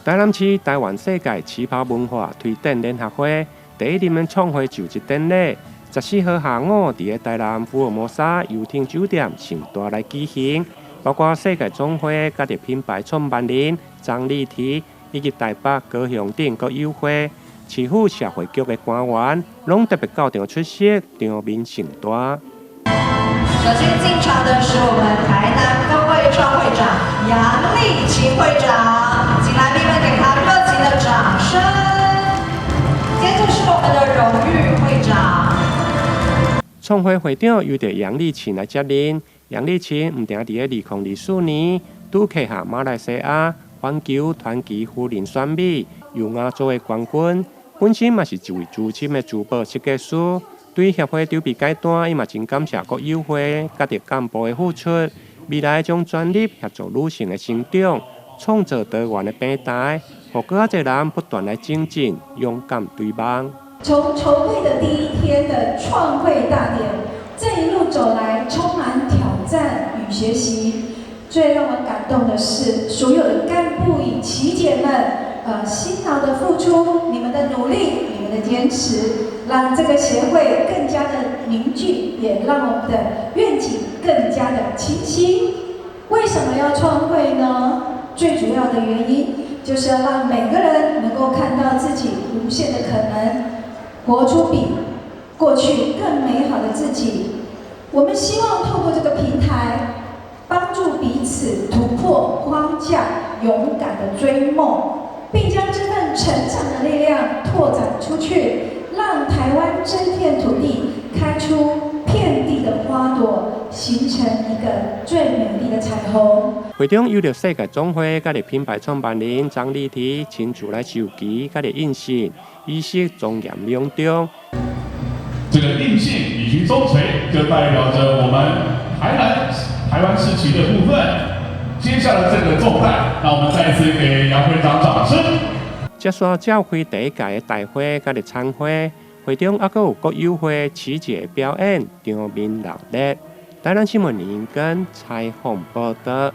台南市台灣世界旗袍文化推展聯合會第一任的創會就職典禮，14號下午佇咧台南福爾摩沙遊艇酒店盛大來舉行，包括世界總會佮品牌創辦人張麗緹，以及台北、高雄等國友會、市府社會局的官員，攏特別到場出席，場面盛大。首先進場的是我們台南分會創會長楊麗琴會長，請來賓們給他熱情的掌聲。接着是我們的榮譽會長。創會會長由著楊麗琴來接任。楊麗琴毋但佇咧2024年拄克下馬來西亞環球傳奇夫人選美優雅組的冠軍，本身嘛是一位資深的珠寶設計師。對協會籌備階段，伊嘛真感謝國友會佮著幹部的付出，未來將全力協助女性的成長，創造多元的平台，予閣較濟人不斷來精進，勇敢追夢。從籌備的第一天的創會大典，這一路走來充滿挑戰與學習。最讓我感動的是，所有的幹部與旗姐們，辛勞的付出，你們的努力，你們的堅持，讓這個協會更加的凝聚，也讓我們的願景更加的清晰。為什麼要創會呢？最主要的原因就是要讓每個人能夠看到自己無限的可能，活出比過去更美好的自己。我們希望透過這個平台，幫助彼此突破框架，勇敢的追夢，並將這份成長的力量拓展出去，讓台灣這片土地開出遍地的花朵，形成一個最美麗的彩虹。會長由著世界總會佮品牌創辦人張麗緹親自來授旗，佮印信，儀式莊嚴隆重。這個印信以及鐘錘，就代表着我們台南台灣市旗的部分。接下來這個重擔，讓我們再一次給楊會長掌聲。接續召開第一屆的大會佮餐會，會中猶閣有國友會旗姐表演，場面熱烈。台南新聞林根採訪報導。